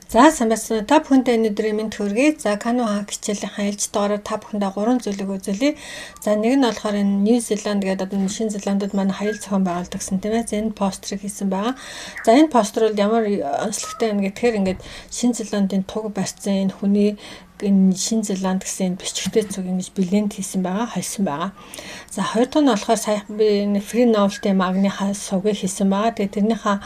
За сайн байцгаана уу. Та бүхэндээ энэ өдрийн мэнд хүргэе. За Kano Hack хичээлийнхаа ээлж дугаараар та бүхэндээ гурван зүйлийг үзүүлье. За нэг нь болохоор энэ New Zealand гэдэг одоо Шинэ Зеландд манай хаял зохион байгуулдаг гэсэн тийм ээ. За энэ постерыг хийсэн байгаа. За энэ постэр бол ямар онцлогтой юм гэхээр ингээд Шинэ Зеландын туг барьсан энэ хүний энэ Шинэ Зеланд гэсэн энэ бичгтэй цуг ингэж blend хийсэн байгаа, хольсон байгаа. За хоёр дахь нь болохоор сая би энэ free novelty магныхаа сувгийг хийсэн байгаа. Тэгээ тэрнийхээ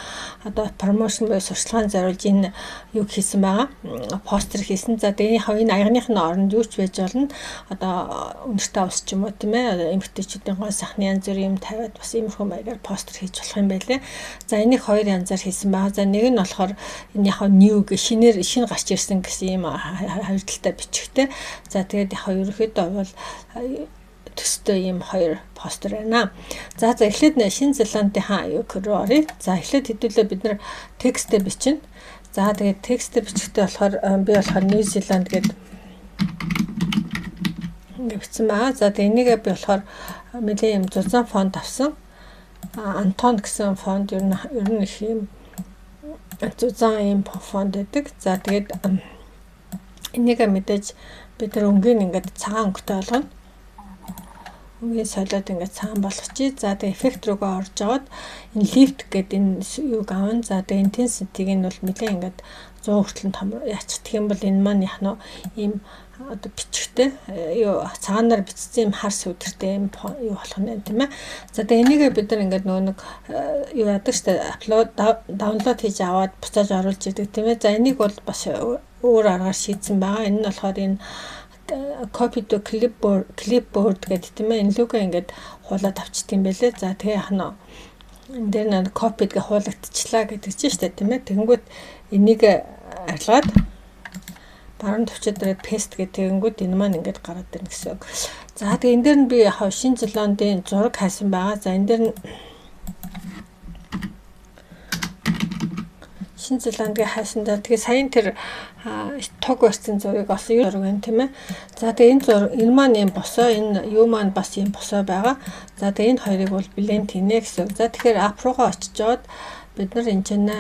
одоо promotion буюу сурчлагын зориулж энэ юг хийсэн байгаа. Постэр хийсэн. За тэгээ энэ аягных нь оронд юу ч байж болно. Одоо үнэртэй ус ч юм уу тийм ээ. Эмэгтэйчүүдийн гоо сайхны янз бүрийн юм тавиад бас иймэрхүү маягаар постэр хийж болох юм байлээ. За энийг хоёр янзаар хийсэн байгаа. За нэг нь болохоор энэ яг new шинээр шинэ гарч ирсэн гэсэн ийм хоёр талтай бичгтэй. За тэгээд яг ерөнхийдөө бол төстэй ийм хоёр постэр байна. За эхлээд Шинэ Зеландынхаа юг руу оръё. За эхлээд хэдүүлээ бид нар текстээ бичнэ. За тэгээд текстээ бичгтээ болохоор би болохоор New Zealand гэдэг ингэ бичсэн байгаа. За тэгээд энийгээ би болохоор нэлээд юм зузаан фонт авсан. Антон гэсэн фонт ер нь их юм зузаан юм фонт байдаг. За тэгээд энийгээ мэдээж бид нар өнгийг ингээд цагаан өнгөтэй болгоно. Өнгийг солиод ингээд цагаан болгочих. За тэгээд эффект рүүгээ орж аваад энэ lift гэдэг энэ юг авна. За тэгээд intensity-г нь бол нэлээд ингээд 100 хүртэл том яачих юм бол энэ маань яг нь ийм одоо бичгтэй юу цагаанаар бичсэн юм хар сүдэртэй юм юу болох нь тийм ээ. За тэгээ энийгээ бид нар ингээд нөгөө нэг юу яадаг штэ upload download хийж аваад буцааж оруулж идэг тийм ээ. За энийг бол бас өөр аргаар шийдсэн байгаа. Энэ нь болохоор энэ copy to clipboard гэдэг тийм ээ. Энэ лүгээ ингээд хуулаад авчт юм байлээ. За тэгээ яах нь энэ дээр нь copy гэ хуулагдчихлаа гэдэг чинь штэ тийм ээ. Тэгэнгүүт энийг арилгаад баруун товчоо дээр paste гэх тэгэнгүүт энэ маань ингээд гараад ирнэ гэсэн үг. За тэгээ энэ дээр нь би яг Шинэ Зеландын зураг хайсан байгаа. За энэ дээр нь Шинэ Зеландыг хайсан да. Тэгээ саяын тэр туг барьсан зургийг олсон зураг байна тийм ээ. За тэгээ энэ зураг энэ маань юм босоо, энэ юу маань бас юм босоо байгаа. За тэгээ энэ хоёрыг бол blend хийнэ гэсэн үг. За тэгэхээр app руугаа очиж жоод бид нар энэ чинь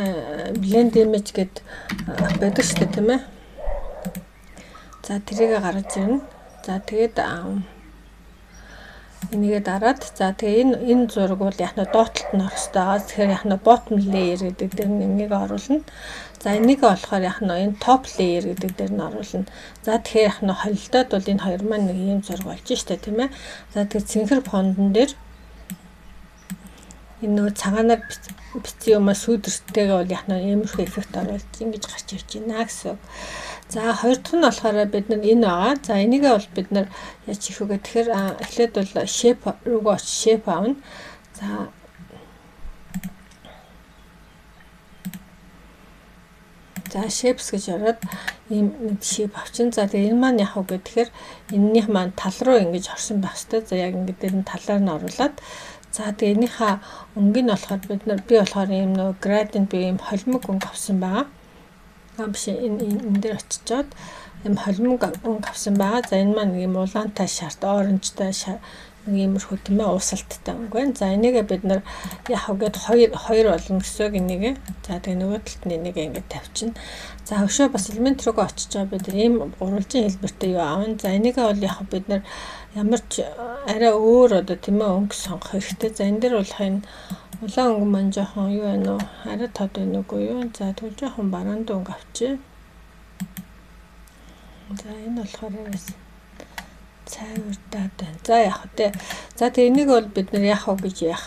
blend image гэд байдаг шүү дээ тийм ээ. За тэрийг гаргаж ирнэ. За тэгээд энийгээ дараад за тэгээ энэ зураг бол яг нь доод талд нь орох хэрэгтэй байгаа. Тэгэхээр яг нь bottom layer гэдэг дээр нь энийг оруулна. За энийг болохоор яг нь энэ top layer гэдэг дээр нь оруулна. За тэгэхээр яг нь холилдоод бол энэ хоёр маань нэг ийм зураг болж штэ тийм ээ. За тэгэхээр цэнхэр фондон дээр энэ нөгөө цагаанаар бичсэн юмаа сүүдэртэйгээ бол яг нь иймэрхүү эффект оруулж ингэж гарч ирж байна гэсэн үг. За хоёр дахь нь болохоор бид нар энэ байгаа. За энийгээ бол бид нар яаж хийх вэ гэхээр эхлээд бол shape рүүгээ очиж shape авна. За shapes гэж ороод ийм нэг shape авчин. За тэгээ энэ маань яг уу гэхээр энэнийх маань тал руу ингэж орсон байх хэрэгтэй. За яг ингэ дээр нь талаар нь оруулаад за тэгээ энийхээ өнгө нь болохоор бид нар би болохоор ийм нөгөө gradient би ийм холимог өнгө авсан байгаа. Биш энэ дээр очичоод ийм холимог өнгө авсан байгаа. За энэ маань ийм улаантай шарт, оранжтай нэг иймэрхүү тийм ээ уусалттай өнгө байна. За энийгээ бид нар яг үгээд хоёр болно гэсэн үг энийгээ. За тэгээ нөгөө талд нь энийгээ ингээд тавьчихна. За хөшөө бас элемент рүүгээ очиж байгаа бид нар ийм гурвалжин хэлбэртэй юу аавна. За энийгээ бол яг бид нар ямар ч арай өөр одоо тийм ээ өнгө сонгох хэрэгтэй. За энэ дээр болох энэ улаан өнгө маань жоохон юу байна уу? Арай тод байна уугүй юу? За тэгвэл жоохон бараанд өнгө авчи. За энэ болохоор цайвартаад байна. За яг үү. За тэгээ энийг бол бид нар яах вэ гэж яах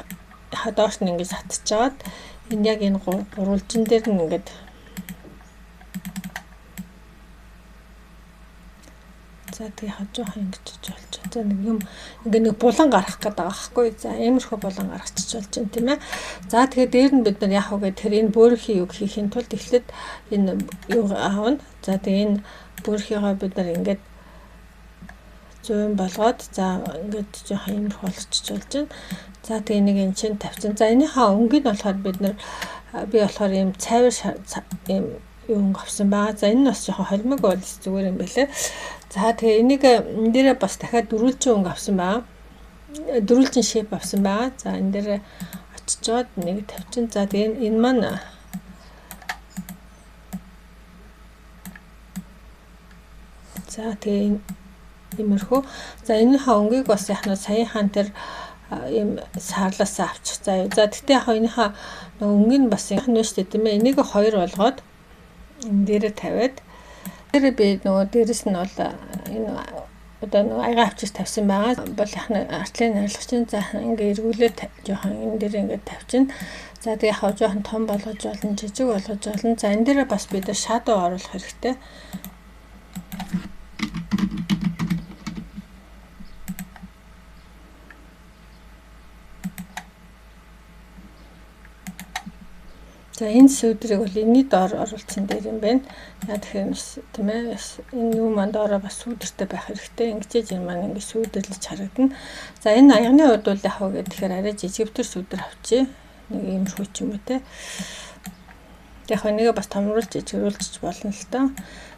доош нь ингэж татчихаад энэ яг энэ гурвалжин дээр нь ингээд за тэгээ хажуухан ингэж болж байна. За нэг юм ингээ нэг булан гаргах гэдэг байгаа байхгүй. За иймэрхүү булан гаргачих болж байна тийм ээ. За тэгээ дээр нь бид нар яах вэ гэхээр энэ бөөрхийн юг хийхин тулд эхлээд энэ юу аавна. За тэгээ энэ бөөрхийгөө бид нар ингээд зүүн болгоод за ингээд жоохон иймэрхүү болчих болж байна. За тэгээ нэг энэ чинь тавьчин. За энийхээ өнгө нь болохоор бид нар би болохоор ийм цайвар ийм юу өнгө авсан байгаа. За энэ нь бас жоохон холимог бол зүгээр юм байлээ. За тэгээ энийг энэ дээрээ бас дахиад дөрвөлжин өнгө авсан байгаа. Дөрвөлжин shape авсан байгаа. За энэ дээрээ очичоод нэг тавьчин. За тэгээ энэ маань За тэгээ иймэрхүү. За энэнийхээ өнгийг бас яг нь саяхан тэр ийм саарлаасаа авчих заяа. За тэгтээ яг энийхээ нөгөө өнгийг нь бас яг нь шүү дээ тийм ээ. Энийг хоёр болгоод энэ дээрээ тавиад тэр би нөгөө дээрэс нь бол энэ одоо нөгөө аяга авчиж тавьсан байгаа бол яг нь артлын арилгах чинь за ингээ эргүүлээд жоохон энэ дээр ингээ тавьчихна. За тэгээ яг жоохон том болгож болно, жижиг болгож болно. За энэ дээрээ бас бид shadow оруулах хэрэгтэй. За энэ сүүдрийг бол энэний доор оруулсан дээр юм байна. Яа тэгэхээр тийм ээ энэ юу маань доороо бас сүүдэртэй байх хэрэгтэй. Ингэж энэ маань ингэ сүүдэрлэж харагдана. За энэ аягны хувьд бол яг уу гэхээр арай жижигвтер сүүдэр авчи. Нэг иймэрхүү ч юм уу те. Яг энийгээ бас томруулж жижигрүүлчих болно л доо.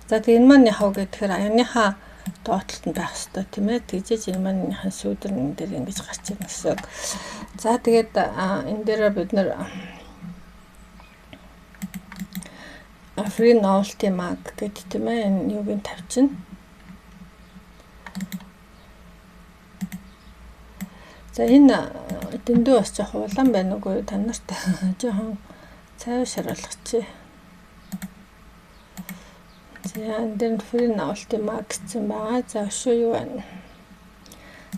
За тэгээ энэ маань яг уу гэхээр аягныхаа доотлолт нь байх хэрэгтэй тийм ээ. Тэгжээж энэ маань энийхэн сүүдэр энэ дээр ингэж гарч ирнэ гэсэн үг. За тэгээд энэ дээр бид нэр Free Novelty Mag гэдэг тийм ээ энэ юуг нь тавьчихна. За энэ дэндүү бас жоох улаан байна уугүй та нарт жоохон цайв шаруулгачих. За энэ дээр Free Novelty Mag гэсэн байгаа. За өшөө юу байна?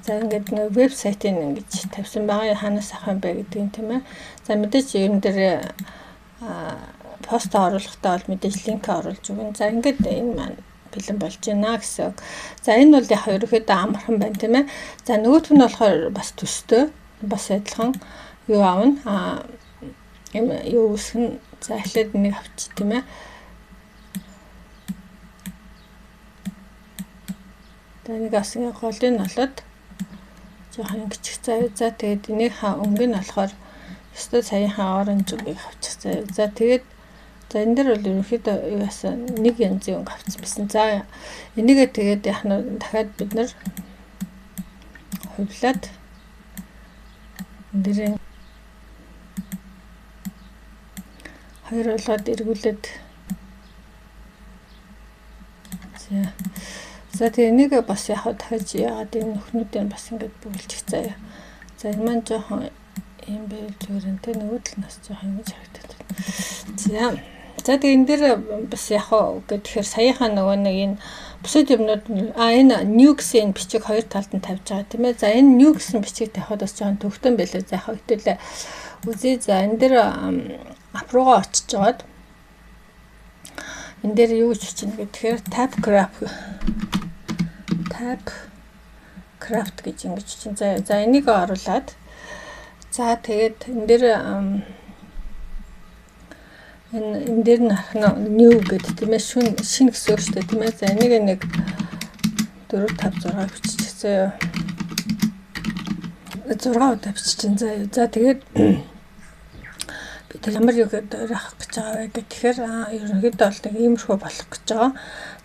За ингээд нэг вебсайтыг ингэж тавьсан байгаа. Хаанаас авах юм бэ гэдгийг тийм ээ. За мэдээж энэ дээр пост оруулахдаа бол мэдээж линк оруулж өгнө. За ингээд энэ маань бэлэн болж байна гэсэн үг. За энэ бол яг ерөнхийдөө амархан байна тийм ээ. За нөгөөх нь болохоор бас төстэй, бас адилхан юу аавна. Юм юу үүсгэн. За эхлээд энийг авчи тийм ээ. За энийг бас ингээ голыг нь олоод жоохон ингэчих заяа. За тэгээд энийхээ өнгө нь болохоор өстой саяхан оранж өнгийг авчих заяа. За тэгээд за энэ дээр бол ерөнхийдөө юу яасан нэг янзын өнгө авсан байсан. За энийгээ тэгээд яг нь дахиад бид нар хувлаад энэ дээр хоёр болгоод эргүүлээд за тэгээ энийгээ бас яг дахиж яагаад энэ нөхнүүдийг бас ингэж бүгэлчих заяа. За энэ маань жоохон юм байвал зүгээр энэ тэ нөгөө тал нас жоохон ингэж харагдаад байна. За тэгээ энэ дээр бас яг уу гэхээр саяхаа нөгөө нэг энэ бусад юмнууд энэ new гэсэн бичиг хоёр талд нь тавьж байгаа тийм ээ. За энэ new гэсэн бичиг тавихад бас жоохон төвхтөн байлээ. За яг хэвтэлээ үзье. За энэ дээр ап руугаа очиж жоод энэ дээр юу гэж бичнэ гэхээр tab craft гэж ингэж чинь. За энийг оруулаад за тэгээд энэ дээр энэ дээр нь харах нь new гэдэг тийм ээ шинэ гэсэн үг шүү дээ тийм ээ. За энийг нэг 4 5 6 биччихсэн заяа. 6 удаа биччихсэн заяа. За тэгээд би тэр ямар юу гэдэг авах гэж байгаа вэ гэхээр ерөнхийдөө бол нэг иймэрхүү болох гэж байгаа.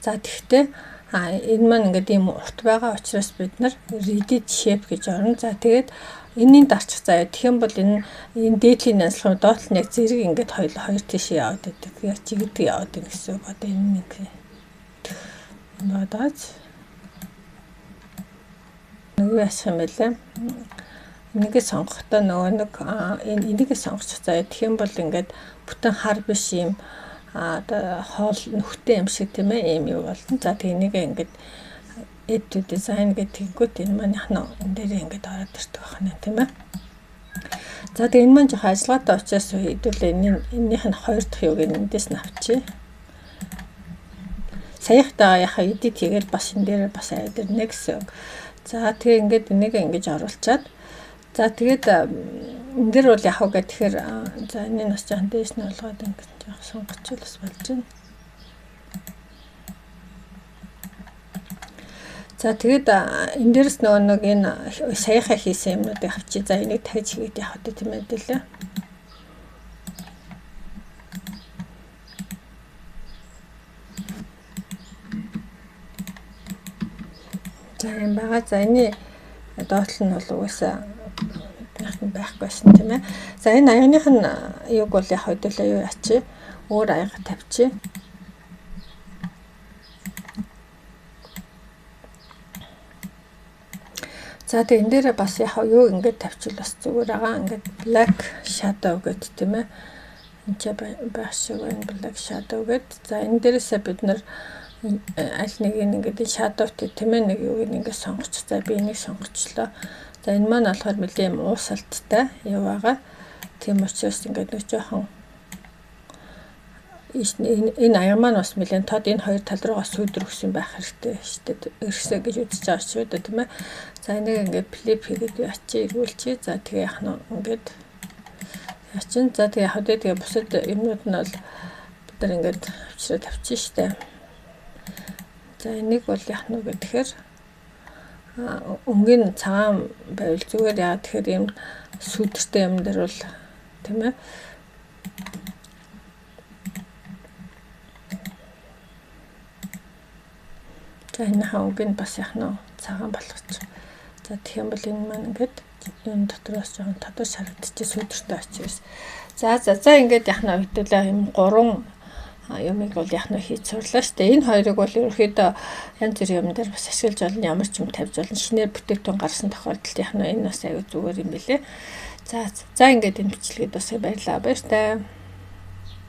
За тэгвэл энэ маань ингээд ийм урт байгаа учраас бид нар reddit shape гэж орно. За тэгээд энэний дарчих заяа. Тэгэх юм бол энэ дээдлийн нанслах доотлол нь яг зэрэг ингээд хоёр тийшээ яваад байдаг. Яг чигдэг яваад байна гэсэн үг. Одоо энэ нэг бодооч нөгөө ясах юм бэлээ. Энийгээ сонгохдоо нөгөө нэг энийгээ сонгочих заяа. Тэгэх юм бол ингээд бүтэн хар биш юм одоо хоол нүхтэй юм шиг тийм ээ ийм юу болно. За тэг энийгээ ингээд add to design гэдэг тэгэнгүүт энэ маань энэ дээр ингээд ороод ирдэг байна тийм ээ. За тэгээ энэ маань жоохон ажиллагаатай учраас хэдүүлээ энэнийх нь хоёр дахь юуг эндээс нь авчи. Саяхтаа яхаа edit хийгээл бас энэ дээр бас аваад ирнэ гэсэн үг. За тэгээ ингээд энийг ингэж оруулчаад за тэгээд энэ дээр бол яхав гэх тэгэхээр за энийг бас жоохон дээш нь болгоод ингээд жоохон сонгочихвол бас болж байна. За тэгээд энэ дээрс нөгөө нэг энэ саяхаа хийсэн юмнуудыг авчи. За энийг тавьж хийгээд явах гэдэг тийм ээ дэлээ. За юм байгаа. За энэ доотлол нь бол угаасаа биднийх нь байхгүйсэн тийм ээ. За энэ аягных нь юг бол яг хэдүүлээ юу ячи. Өөр аяга тавьчих. За тэгээ энэ дээрээ бас яг юу ингээд тавьчвал бас зүгээр байгаа. Ингээд black shadow гэдэг, тийм ээ. Энд ч байх шиг байна, black shadow гэд. За, энэ дээрээсээ бид нар аль нэг ингээд shadow, тийм ээ, нэг юуг ингээд сонгоч. За, би энийг сонгочлоо. За, энэ маань болохоор нэлээд юм уусалттай юу байгаа. Тийм учраас ингээд нэг жоохон энэ аяга маань бас нэлээд тод, энэ хоёр тал руугаа сүйдэр өгсөн байх хэрэгтэй шүү дээ. Эргэсэ гэж үзэж байгаа шүү дээ, тийм ээ. За, энийг ингээд flip хийгээд ячи эргүүлчихье. За, тэгээ яах нь ингээд ячин. За, тэгээ яг тэгээ бусад юмнууд нь бол бид нар ингээд авчираа тавьчих штэ. За, энийг бол яах нь вэ гэхээр өнгийн цагаан байвал зүгээр. Яа тэгэхээр ийм сүүдэртэй юм дээр бол, тийм ээ. За, энэхээ өнгө нь бас яах нь цагаан болгочих. За, тэгэх юм бол энэ маань ингээд юм дотроос жоохон тодорч харагдчих, сүүдэртэй очивс. За, ингээд яах нь хэдүүлээ юм гурван юмыг бол яах нь хийж сурлаа шүү дээ. Энэ хоёрыг бол ерөнхийдөө янз бүрийн юм дээр бас ашиглаж болно, ямар ч юм тавьж болно. Шинээр бүтээгдэхүүн гарсан тохиолдолд яах нь энэ бас аюу зүгээр юм билэ. За, ингээд энэ бичлэгээд бас баярлалаа. Баяртай.